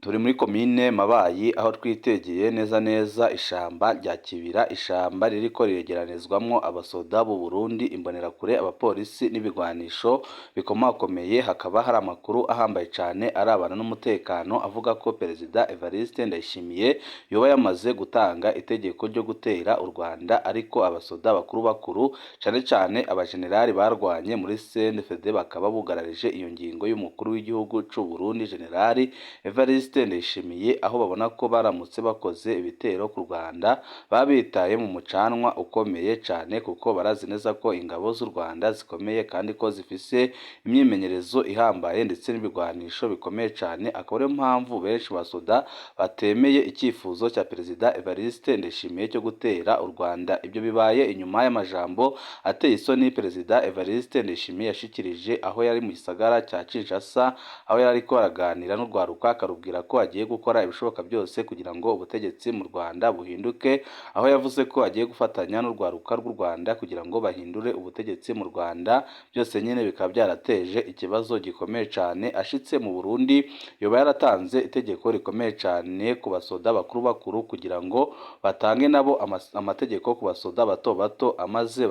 Turi muri komine Mabayi aho twitegeye neza neza ishamba rya Kibira, ishamba ririko riregeranizwamwo abasoda b'u Burundi, imbonerakure, abapolisi n'ibigwanisho bikomakomeye. Hakaba hari amakuru ahambaye cane arabana n'umutekano avuga ko Perezida Evariste Ndayishimiye yoba yamaze gutanga itegeko ryo gutera u Rwanda, ariko abasoda bakuru bakuru cane cane abajenerali barwanye muri CNDD bakaba bugararije iyo ngingo y'umukuru w'igihugu c'u Burundi Generali Evariste Ndayishimiye, aho babona ko baramutse bakoze ibitero ku Rwanda baba bitaye mu mucanwa ukomeye cane, kuko barazi neza ko ingabo z'u Rwanda zikomeye kandi ko zifise imyimenyerezo ihambaye ndetse n'ibigwanisho bikomeye cane. Akaba ariyo mpamvu benshi basoda batemeye icyifuzo cya Perezida Evariste Ndayishimiye cyo gutera u Rwanda. Ibyo bibaye inyuma y'amajambo ateye isoni Perezida Evariste Ndayishimiye yashikirije aho yari mu gisagara cya Kinshasa, aho yari ariko araganira n'urwaruka akarubwira ko agiye gukora ibishoboka byose kugira ngo ubutegetsi mu Rwanda buhinduke, aho yavuze ko agiye gufatanya n'urwaruka rw'u Rwanda kugira ngo bahindure ubutegetsi mu Rwanda. Byose nyine bikaba byarateje ikibazo gikomeye cane. Ashitse mu Burundi yoba yaratanze itegeko rikomeye cane ku basoda bakuru bakuru kugira ngo batange nabo amategeko ku basoda bato bato, amaze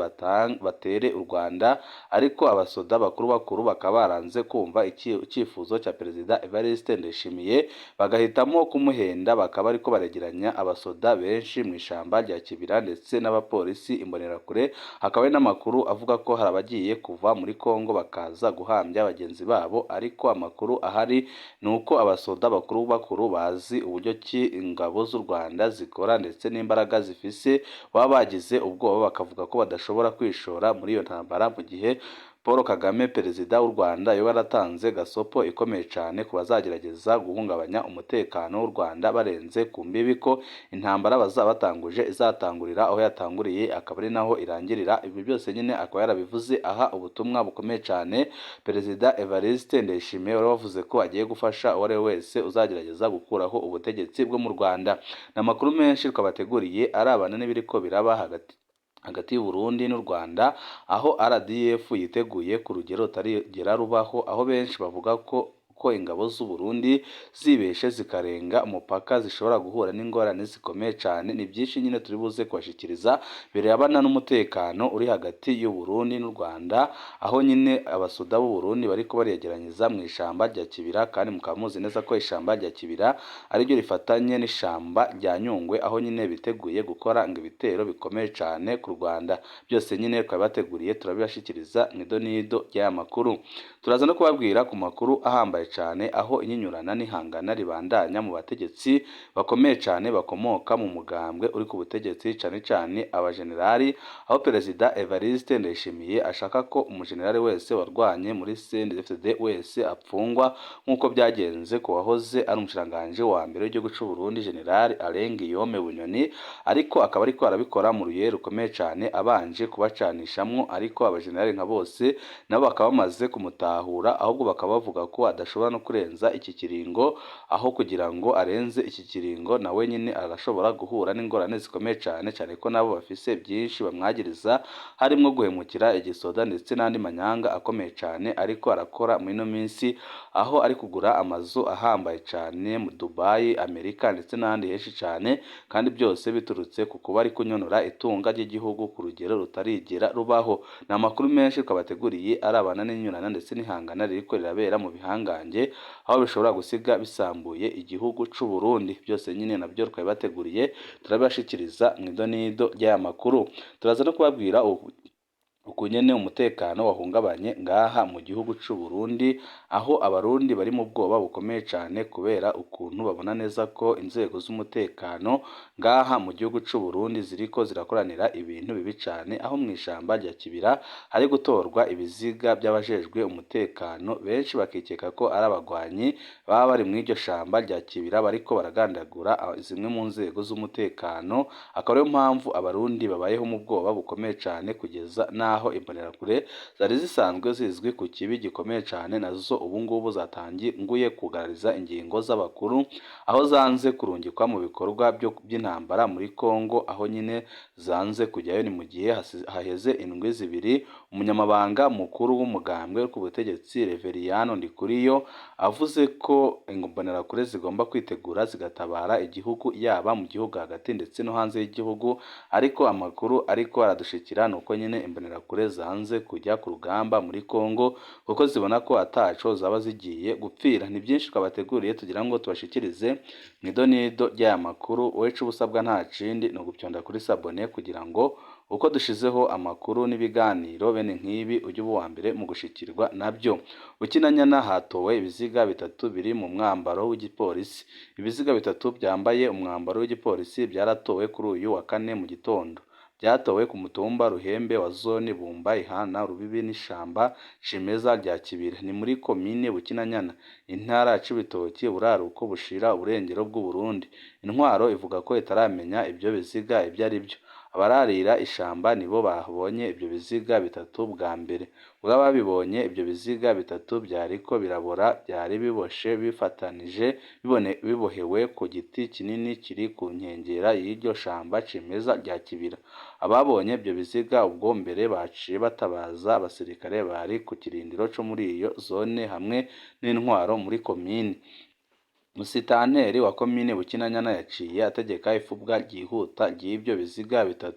batere u Rwanda, ariko abasoda bakuru bakuru bakaba baranze kumva icyifuzo cya Perezida Evariste Ndayishimiye, bagahitamo kumuhenda, bakaba ariko baregeranya abasoda benshi mu ishamba rya Kibira ndetse n'abapolisi imbonerakure. Hakaba hari n'amakuru avuga ko hari abagiye kuva muri Kongo bakaza guhambya bagenzi babo, ariko amakuru ahari ni uko abasoda bakuru bakuru bazi uburyo ki ingabo z'u Rwanda zikora ndetse n'imbaraga zifise, baba bagize ubwoba bakavuga ko badashobora kwishora muri iyo ntambara mu gihe Paul Kagame perezida w'u Rwanda yoba yaratanze gasopo ikomeye cyane ku bazagerageza guhungabanya umutekano w'u Rwanda barenze ku mbibi, ko intambara bazaba batanguje izatangurira aho yatanguriye akaba ari naho irangirira. Ibi byose nyine akaba yarabivuze aha ubutumwa bukomeye cyane Perezida Evariste Ndayishimiye wari wavuze ko agiye gufasha uwo ari we wese uzagerageza gukuraho ubutegetsi bwo mu Rwanda. Ni amakuru menshi twabateguriye arabana n'ibiriko biraba hagati y'u Burundi n'u Rwanda, aho RDF yiteguye ku rugero rutarigera rubaho, aho benshi bavuga ko ingabo z'u Burundi zibeshe zikarenga umupaka zishobora guhura n'ingorane zikomeye cyane. Ni byinshi nyine turi buze kubashyikiriza birebana n'umutekano uri hagati y'u Burundi n'u Rwanda, aho nyine abasoda b'u Burundi bariko bariyegeranyiriza mu ishamba rya Kibira, kandi mukaba muzi neza ko ishamba rya Kibira ariryo rifatanye n'ishamba rya Nyungwe, aho nyine biteguye gukora ngo ibitero bikomeye cyane ku Rwanda. Byose nyine twabibateguriye, turabibashyikiriza mu idonido ry'aya makuru. Turaza no kubabwira ku makuru ahambaye cyane aho inyinyurana n'ihangana ribandanya mu bategetsi bakomeye cyane bakomoka mu mugambwe uri ku butegetsi, cyane cyane abajenerali, aho Perezida Evariste Ndayishimiye ashaka ko umujenerali wese warwanye muri CNDD-FDD wese apfungwa, nk'uko byagenze ku wahoze ari umushikiranganji wa mbere w'igihugu cy'u Burundi General Alain Guillaume Bunyoni, ariko akaba ariko arabikora mu ruye rukomeye cyane abanje kubacanishamwo, ariko abajenerali nka bose nabo bakaba bamaze kumutahura, ahubwo bakaba bavuga ko adashobora no kurenza iki kiringo, aho kugira ngo arenze iki kiringo nawe nyine arashobora guhura n'ingorane zikomeye cyane, cyane ko nabo bafise byinshi bamwagiriza harimo guhemukira igisoda ndetse n'andi manyanga akomeye cyane ariko arakora muri ino minsi, aho ari kugura amazu ahambaye cyane mu Dubai, Amerika ndetse n'ahandi henshi cyane, kandi byose biturutse ku kuba ari kunyonora itunga ry'igihugu ku rugero rutarigera rubaho. Ni amakuru menshi twabateguriye arabana n'inyurana ndetse n'ihangana ririko rirabera mu bihangange, aho bishobora gusiga bisambuye igihugu c'u Burundi. Byose nyine nabyo twabibateguriye, turabibashikiriza mu idonido ry'aya makuru. Turaza no kubabwira ukunyene umutekano wahungabanye ngaha mu gihugu c'u Burundi, aho abarundi bari mu bwoba bukomeye cyane kubera ukuntu babona neza ko inzego z'umutekano ngaha mu gihugu c'u Burundi ziriko zirakoranira ibintu bibi cyane, aho mu ishamba rya Kibira hari gutorwa ibiziga by'abajejwe umutekano, benshi bakikeka ko ari abagwanyi baba bari mu iryo shamba rya Kibira bariko baragandagura zimwe mu nzego z'umutekano. Akaba ariyo mpamvu abarundi babayeho mu bwoba bukomeye cyane kugeza n'aho naho imbonerakure zari zisanzwe zizwi ku kibi gikomeye cane, nazo ubu ngubu zatanguye kugarariza ingingo z'abakuru, aho zanze kurungikwa mu bikorwa by'intambara muri Kongo, aho nyine zanze kujyayo. Ni mu gihe haheze indwi 2 umunyamabanga mukuru w'umugambwe ku butegetsi Reveriyano Ndikuriyo avuze ko imbonerakure zigomba kwitegura zigatabara igihugu, yaba mu gihugu hagati ndetse no hanze y'igihugu. Ariko amakuru ariko aradushikira ni uko nyine imbonerakure zanze kujya ku rugamba muri Kongo kuko zibona ko ataco zaba zigiye gupfira. Ni byinshi twabateguriye tugira ngo tubashikirize mu idonido ry'aya makuru. Wowe ico ubusabwa nta kindi ni ugupyonda kuri s'abonner kugira ngo uko dushizeho amakuru n'ibiganiro bene nk'ibi ujye uba uwa mbere mu gushikirwa nabyo. Bukinanyana hatowe ibiziga 3 biri mu mwambaro w'igipolisi. Ibiziga 3 byambaye umwambaro w'igipolisi byaratowe kuri uyu wa kane mu gitondo. Byatowe ku mutumba Ruhembe wa zone Bumba ihana urubibi n'ishamba cimeza rya Kibira, ni muri komine Bukinanyana, intara ya Cibitoki, buraruko bushira uburengero bw'u Burundi. Intwaro ivuga ko itaramenya ibyo biziga ibyo ari byo. Abararira ishamba nibo babonye ibyo biziga 3 bwa mbere. Ubwo ababibonye ibyo biziga 3 byariko birabora, byari biboshe bifatanije bibohewe ku giti kinini kiri ku nkengera y'iryo shamba cimeza rya Kibira. Ababonye ibyo biziga ubwo mbere baciye batabaza abasirikare bari ku kirindiro co muri iyo zone hamwe n'intwaro muri komine. Musitanteri wa komine Bukinanyana yaciye ategeka ifubwa ryihuta ry'ibyo biziga 3.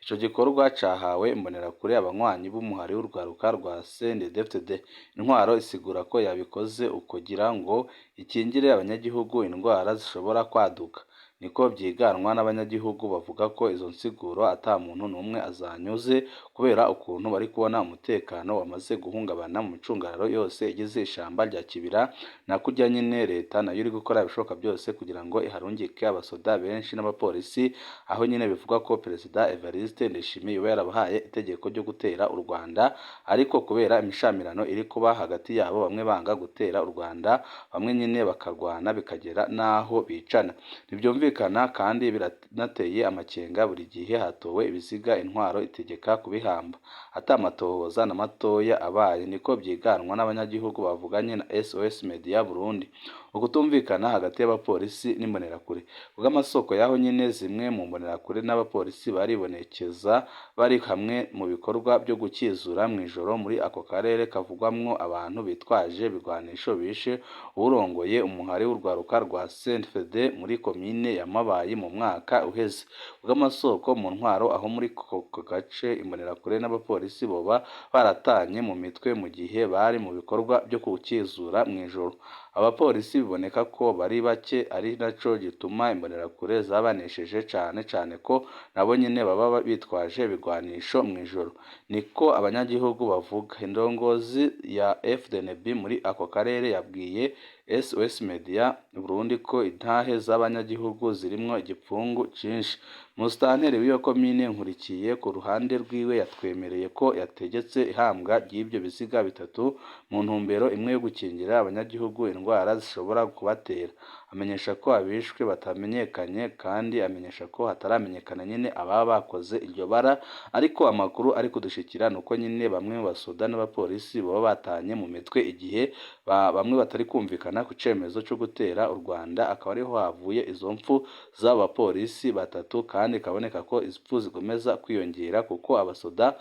Ico gikorwa cahawe imbonerakure abanywanyi b'umuhari w'urwaruka rwa CNDD-FDD. Intwaro isigura ko yabikoze ukugira ngo ikingire abanyagihugu indwara zishobora kwaduka. Niko vyiganwa n'abanyagihugu bavuga ko izo nsiguro ata muntu n'umwe azanyuze kubera ukuntu bari kubona umutekano wamaze guhungabana mu micungararo yose igize ishamba rya Kibira, na kurya nyine leta nayo iri gukora ibishoboka byose kugira ngo iharungike abasoda benshi n'abapolisi, aho nyine bivugwa ko Perezida Evariste Ndayishimiye yoba yarabahaye itegeko ryo gutera u Rwanda, ariko kubera imishamirano iri kuba hagati yabo, bamwe banga gutera u Rwanda, bamwe nyine bakarwana bikagera n'aho bicana. Ntibyumvikana kandi biranateye amakenga. Buri gihe hatowe ibiziga intwaro itegeka kubihamba ata amatohoza na matoya abaye, niko vyiganwa n'abanyagihugu bavuganye na SOS Media Burundi. Ukutumvikana hagati y'abapolisi n'imbonerakure. Kubw'amasoko y'aho nyine, zimwe mu mbonerakure n'abapolisi baribonekeza bari hamwe mu bikorwa byo gukizura mw'ijoro muri ako karere kavugwamwo abantu bitwaje ibigwanisho bishe uwurongoye umuhari w'urwaruka rwa CNDD-FDD muri komine ya Mabayi mu mwaka uheze. Kubw'amasoko mu ntwaro aho muri ako gace, imbonerakure n'abapolisi boba baratanye mu mitwe mu gihe bari mu bikorwa byo gukizura mw'ijoro. Abapolisi biboneka ko bari bake, ari naco gituma imbonerakure zabanesheje cane cane ko nabo nyene baba bitwaje ibigwanisho mw'ijoro, niko abanyagihugu bavuga. Indongozi ya FDNB muri ako karere yabwiye SOS Media Burundi ko intahe z'abanyagihugu zirimwo igipfungu cinshi. Musitanteri w'iyo komine Nkurikiye ku ruhande rwiwe yatwemereye ko yategetse ihambwa ry'ibyo biziga 3 mu ntumbero imwe yo gukingira abanyagihugu indwara zishobora kubatera. Amenyesha ko abishwe batamenyekanye, kandi amenyesha ko hataramenyekana nyine ababa bakoze iryo bara, ariko amakuru ari kudushikira nuko nyine bamwe mu basoda n'abapolisi boba batanye mu mitwe igihe bamwe batari kumvikana ku cemezo co gutera u Rwanda, akaba ariho havuye izo mpfu z'abo bapolisi 3, kandi kaboneka ko izi mpfu zikomeza kwiyongera kuko abasoda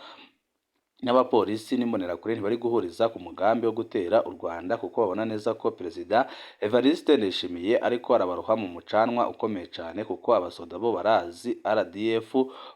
n'abapolisi n'imbonerakure ntibari guhuriza ku mugambi wo gutera u Rwanda, kuko babona neza ko Perezida Evariste Ndayishimiye ariko arabaroha mu mucanwa ukomeye cane, kuko abasoda bo barazi RDF,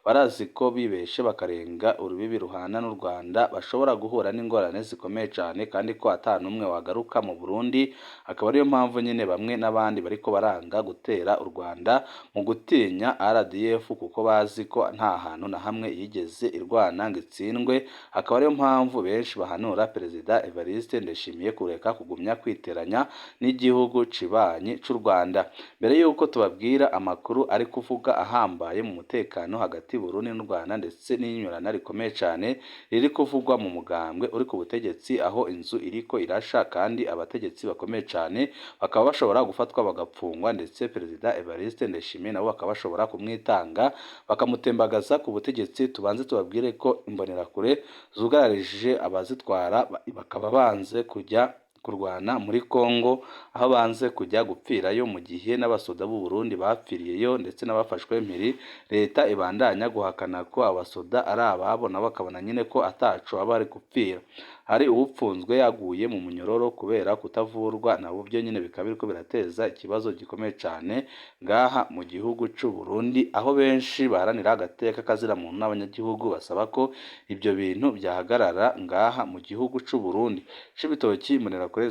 barazi ko bibeshe bakarenga urubibi ruhana n'u Rwanda bashobora guhura n'ingorane zikomeye cane, kandi ko ata n'umwe wagaruka mu Burundi. Akaba ariyo mpamvu nyine bamwe n'abandi bariko baranga gutera u Rwanda mu gutinya RDF, kuko bazi ko nta hantu na hamwe yigeze irwana ngo itsindwe, Akaba ariyo mpamvu benshi bahanura Perezida Evariste Ndayishimiye kureka kugumya kwiteranya n'igihugu cibanyi c'u Rwanda. Mbere y'uko tubabwira amakuru ari kuvuga ahambaye mu mutekano hagati Burundi n'u Rwanda ndetse n'inyurana rikomeye cane riri kuvugwa mu mugambwe uri ku butegetsi, aho inzu iriko irasha kandi abategetsi bakomeye cane bakaba bashobora gufatwa bagapfungwa, ndetse Perezida Evariste Ndayishimiye nabo bakaba bashobora kumwitanga bakamutembagaza ku butegetsi. Tubanze tubabwire ko imbonerakure zugararije abazitwara bakaba banze kujya kurwana muri Kongo, aho banze kujya gupfirayo mu gihe n'abasoda b'u Burundi bapfiriyeyo ndetse n'abafashwe mpiri. Leta ibandanya guhakana ko abasoda ari ababo, nabo bakabona nyine ko ataco baba bari gupfira. Hari uwupfunzwe yaguye mu munyororo kubera kutavurwa, nabo byo nyine bikaba biriko birateza ikibazo gikomeye cane ngaha mu gihugu c'u Burundi, aho benshi baharanira agateka kazira muntu n'abanyagihugu basaba ko ibyo bintu byahagarara ngaha mu gihugu c'u Burundi. Cibitoki imbonerakure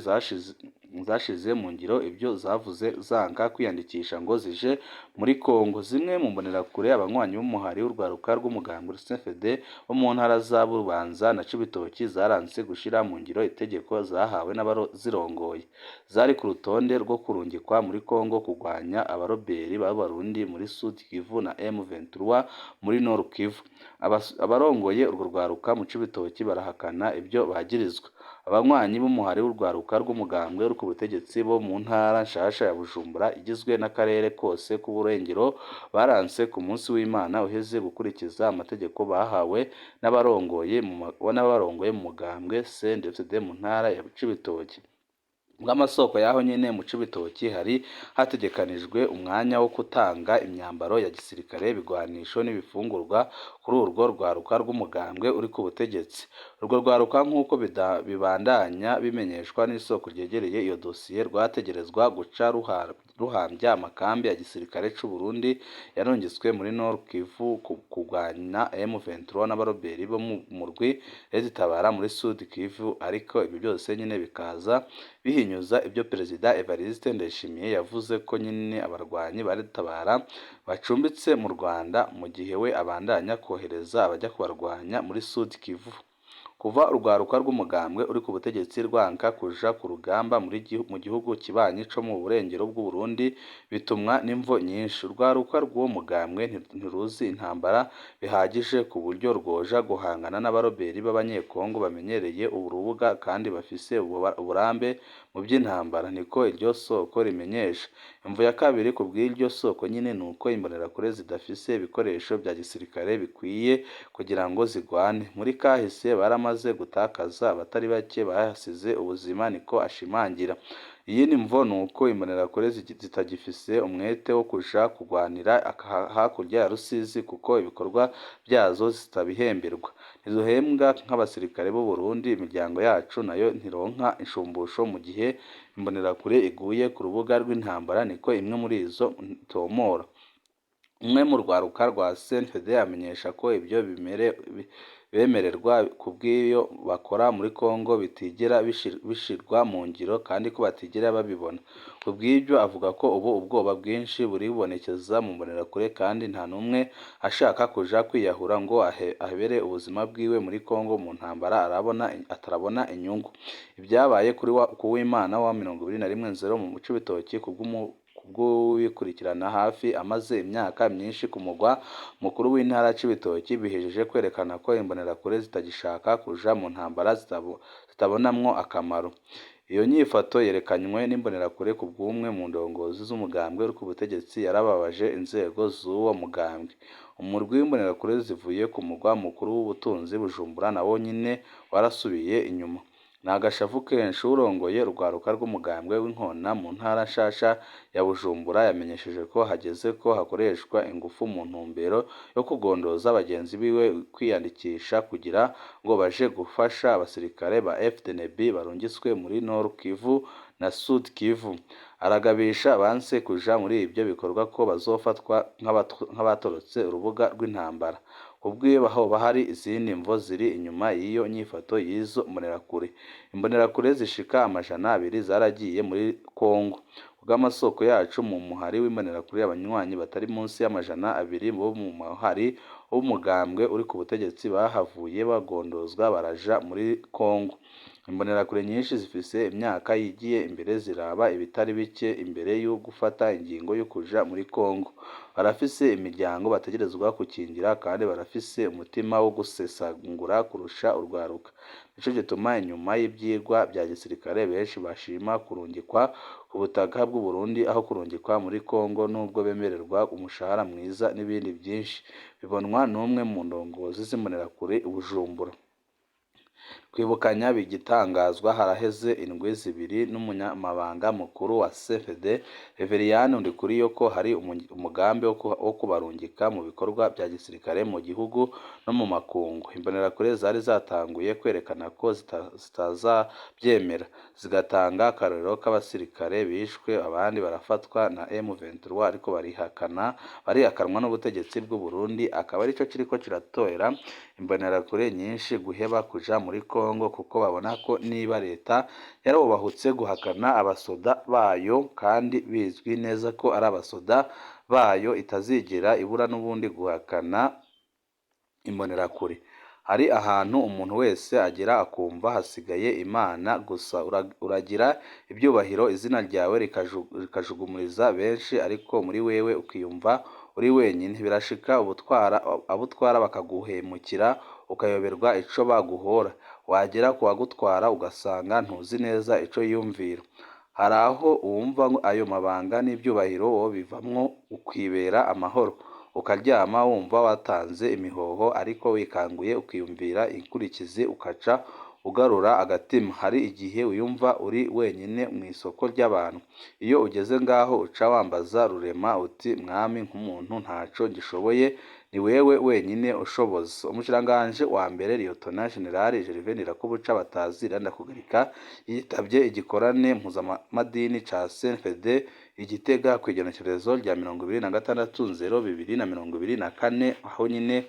zashize mu ngiro ibyo zavuze zanga kwiyandikisha ngo zije muri Kongo. Zimwe mu mbonerakure, abanywanyi b'umuhari w'urwaruka rw'umugambwe CNDD-FDD bo mu ntara za Bubanza na Cibitoki, zaranse gushira mu ngiro itegeko zahawe n'abazirongoye. Zari ku rutonde rwo kurungikwa muri Kongo kugwanya abaroberi b'Abarundi muri Sud Kivu na M23 muri Nord Kivu. Abarongoye urwo rwaruka mu Cibitoki barahakana ibyo bagirizwa. Abanywanyi b'umuhari w'urwaruka rw'umugambwe uri ku butegetsi bo mu ntara nshasha ya Bujumbura igizwe n'akarere kose k'uburengero baranse ku munsi w'Imana uheze gukurikiza amategeko bahawe n'abarongoye mu mugambwe CNDD-FDD mu ntara ya Cibitoki. Bw'amasoko y'aho nyene mu Cibitoki hari hategekanijwe umwanya wo gutanga imyambaro ya gisirikare, ibigwanisho n'ibifungurwa kuri urwo rwaruka rw'umugambwe uri ku butegetsi. Urwo rwaruka, nk'uko bibandanya bimenyeshwa n'isoko ryegereye iyo dosiye, rwategerezwa guca ruhambya amakambi ya gisirikare c'u Burundi yarungitswe muri Nord Kivu kugwanya M23 n'abaroberi bo mu murwi Red-Tabara muri Sud Kivu, ariko ibyo byose nyine bikaza bihinyuza ibyo Perezida Evariste Ndayishimiye yavuze ko nyine abarwanyi ba Red-Tabara bacumbitse mu Rwanda, mu gihe we abandanya kohereza abajya kubarwanya muri Sud Kivu. Kuva urwaruka rw'umugambwe uri ku butegetsi rwanka kuja ku rugamba mu gihugu kibanyi co mu burengero bw'u Burundi bitumwa n'imvo nyinshi. Urwaruka rw'uwo mugambwe ntiruzi intambara bihagije ku buryo rwoja guhangana n'abaroberi b'Abanyekongo bamenyereye urubuga kandi bafise uburambe mu by'intambara, niko iryo soko rimenyesha. Imvo ya kabiri ku bw'iryo soko nyine nuko imbonerakure zidafise ibikoresho bya gisirikare bikwiye kugira ngo zigwane. Muri kahise baramaze gutakaza abatari bake bahasize ubuzima, niko ashimangira. Iyindi mvo nuko imbonerakure zitagifise umwete wo kuja kugwanira hakurya ya Rusizi kuko ibikorwa byazo zitabihemberwa. Ntiduhembwa nk'abasirikare b'u Burundi, imiryango yacu nayo ntironka inshumbusho mu gihe imbonerakure iguye ku rubuga rw'intambara, niko imwe muri izo itomora. Umwe mu rwaruka rwa CNDD amenyesha ko ibyo bemererwa kubw'iyo bakora muri Kongo bitigera bishirwa mu ngiro kandi ko batigera babibona. Kubw'ibyo avuga ko ubu ubwoba bwinshi buribonekeza mu mbonerakure kandi nta n'umwe ashaka kuja kwiyahura ngo ahebere ubuzima bwiwe muri Kongo mu ntambara atarabona inyungu. Ibyabaye kuri Uwimana wa 21 mu Cibitoki kubw'ubikurikirana hafi amaze imyaka myinshi ku mugwa mukuru w'intara Cibitoki bihejeje kwerekana ko imbonerakure zitagishaka kuja mu ntambara zitabonamwo akamaro. Iyo nyifato yerekanywe n'imbonerakure ku bw'umwe mu ndongozi z'umugambwe uri ku butegetsi yarababaje inzego z'uwo mugambwe. Umurwi w'imbonerakure zivuye ku mugwa mukuru w'ubutunzi Bujumbura nawo nyene warasubiye inyuma. Ni agashavu kenshi. Urongoye urwaruka rw'umugambwe w'inkona mu ntara nshasha ya Bujumbura yamenyesheje ko hageze ko hakoreshwa ingufu mu ntumbero yo kugondoza bagenzi biwe kwiyandikisha kugira ngo baje gufasha abasirikare ba FDNB barungitswe muri Nord Kivu na Sud Kivu. Aragabisha abanse kuja muri ibyo bikorwa ko bazofatwa nk'abatorotse urubuga rw'intambara. Kubwiwe hoba hari izindi mvo ziri inyuma y'iyo nyifato y'izo mbonerakure. Imbonerakure zishika 200 zaragiye muri Kongo. Kubw'amasoko yacu mu muhari w'imbonerakure, abanywanyi batari munsi y'200 bo mu muhari b'umugambwe uri ku butegetsi bahavuye bagondozwa baraja muri Kongo. Imbonerakure nyinshi zifise imyaka yigiye imbere ziraba ibitari bike imbere yo gufata ingingo yo kuja muri Kongo. Barafise imiryango bategerezwa gukingira kandi barafise umutima wo gusesagura kurusha urwaruka. Nico gituma inyuma y'ivyigwa vya gisirikare benshi bashima kurungikwa ku butaka bw'u Burundi aho kurungikwa muri Kongo nubwo bemererwa umushahara mwiza n'ibindi vyinshi. Bibonwa n'umwe mu ndongozi z'imbonerakure i Bujumbura. Kwibukanya bigitangazwa haraheze indwi zibiri n'umunyamabanga mukuru wa CFD Reverien Ndikuriyo ko hari umugambi wo kubarungika mu bikorwa vya gisirikare mu gihugu no mu makungu. Imbonerakure zari zatanguye kwerekana ko zitazavyemera, zigatanga akarorero k'abasirikare bishwe abandi barafatwa na M23 ariko barihakanwa n'ubutegetsi bw'u Burundi, akaba arico kiriko kiratera imbonerakure nyinshi guheba kuja muri Kongo kuko babona ko niba leta yarubahutse guhakana abasoda bayo kandi bizwi neza ko ari abasoda bayo, itazigera ibura n'ubundi guhakana imbonerakure. Hari ahantu umuntu wese agera akumva hasigaye Imana gusa. Uragira ivyubahiro, izina ryawe rikajugumuriza benshi, ariko muri wewe ukiyumva uri wenyine. Birashika abutwara bakaguhemukira ukayoberwa ico baguhora, wagera kuwagutwara ugasanga ntuzi neza ico yiyumvira. Hari aho wumva ayo mabanga n'ivyubahiro wobivamwo ukibera amahoro, ukaryama wumva watanze imihoho, ariko wikanguye ukiyumvira inkurikizi ukaca ugarura agatima. Hari igihe wiyumva uri wenyine mw'isoko ry'abantu. Iyo ugeze ngaho uca wambaza Rurema uti mwami nk'umuntu ntaco ngishoboye, ni wewe wenyine ushoboza. Umushikiranganji wa mbere Liyetona Jenerali Gervais Ndirakobuca batazira Ndakugarika yitavye igikorane mpuzamadini ca CNFD i Gitega kw'igenekerezo rya 26/02/2024, aho nyine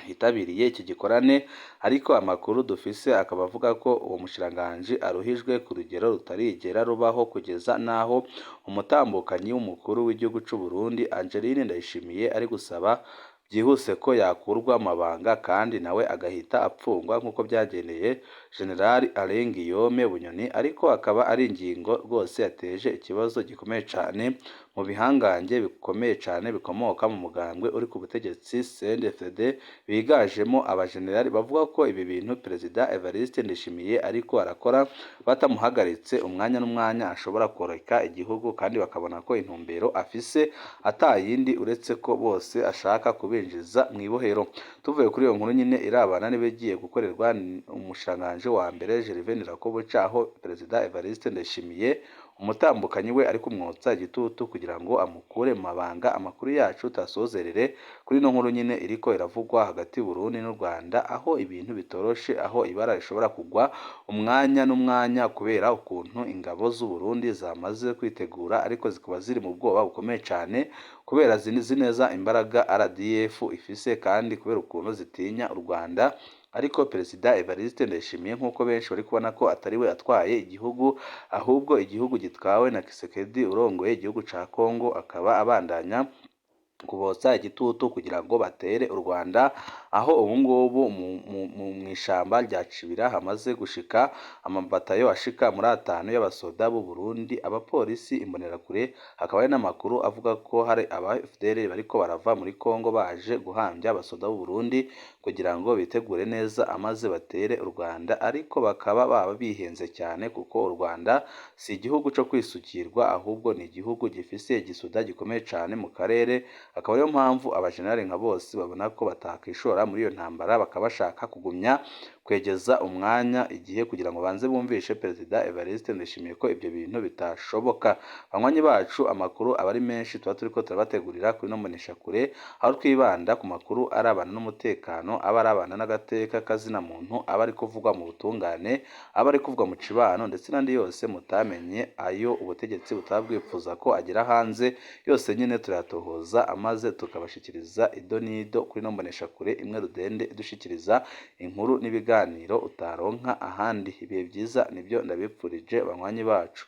yitabiriye iki gikorane, ariko amakuru dufise akaba avuga ko uwo mushikiranganji aruhijwe ku rugero rutarigera rubaho kugeza n'aho umutambukanyi w'umukuru w'igihugu c'u Burundi Angeline Ndayishimiye ari gusaba byihuse ko yakurwa mu mabanga kandi nawe agahita apfungwa nk'uko byagendeye General Alain Guillaume Bunyoni, ariko akaba ari ingingo rwose yateje ikibazo gikomeye cane mu bihangange bikomeye cane bikomoka mu mugambwe uri ku butegetsi CNDD-FDD biganjemo abajenerali bavuga ko ibi bintu Perezida Evariste Ndayishimiye ariko arakora batamuhagaritse umwanya n'umwanya ashobora koreka igihugu, kandi bakabona ko intumbero afise atayindi uretse ko bose ashaka kubinjiza mw'ibohero. Tuvuye kuri iyo nkuru nyine irabana n'ibigiye gukorerwa umushikiranganji wa mbere Gervais Ndirakobuca, aho Perezida Evariste Ndayishimiye umutambukanyi we ari kumwotsa igitutu kugira ngo amukure mu mabanga. Amakuru yacu tasozerere kuri ino nkuru nyine iriko iravugwa hagati y'u Burundi n'u Rwanda, aho ibintu bitoroshe, aho ibara rishobora kugwa umwanya n'umwanya kubera ukuntu ingabo z'u Burundi zamaze kwitegura, ariko zikaba ziri mu bwoba bukomeye cane kubera zizi neza imbaraga RDF ifise kandi kubera ukuntu zitinya u Rwanda. Ariko Perezida Evariste Ndayishimiye nk'uko benshi bari kubona ko atari we atwaye igihugu, ahubwo igihugu gitwawe na Tshisekedi urongoye igihugu ca Kongo, akaba abandanya kubotsa igitutu kugira ngo batere u Rwanda, aho ubungubu mw'ishamba rya Cibira hamaze gushika amabatayo ashika muri atanu y'abasoda b'u Burundi, abapolisi, imbonerakure. Hakaba hari n'amakuru avuga ko hari aba FDL bariko barava muri Kongo baje guhambya abasoda b'u Burundi kugira ngo bitegure neza amaze batere u Rwanda, ariko bakaba baba bihenze cyane kuko u Rwanda si igihugu co kwisukirwa, ahubwo ni igihugu gifise igisoda gikomeye cane mu karere. Akaba ariyo mpamvu abajenerali nka bose babona ko batakwishora muri iyo ntambara, bakaba bashaka kugumya kwegeza umwanya igihe kugira ngo banze bumvishe Perezida Evariste Ndayishimiye ko ibyo bintu bitashoboka. Banywanyi bacu, amakuru aba ari menshi tuba turiko turabategurira kuri ino mboneshakure, aho twibanda ku makuru arabana n'umutekano, aba arabana n'agateka kazina muntu, aba ari kuvugwa mu butungane, aba ari kuvugwa mu cibano, ndetse n'andi yose mutamenye ayo ubutegetsi butaba bwifuza ko agera hanze, yose nyine turayatohoza maze tukabashikiriza ido n'ido kuri ino mboneshakure imwe rudende idushikiriza inkuru n'ibiganiro utaronka ahandi. Ibihe byiza nibyo ndabipfurije banywanyi bacu.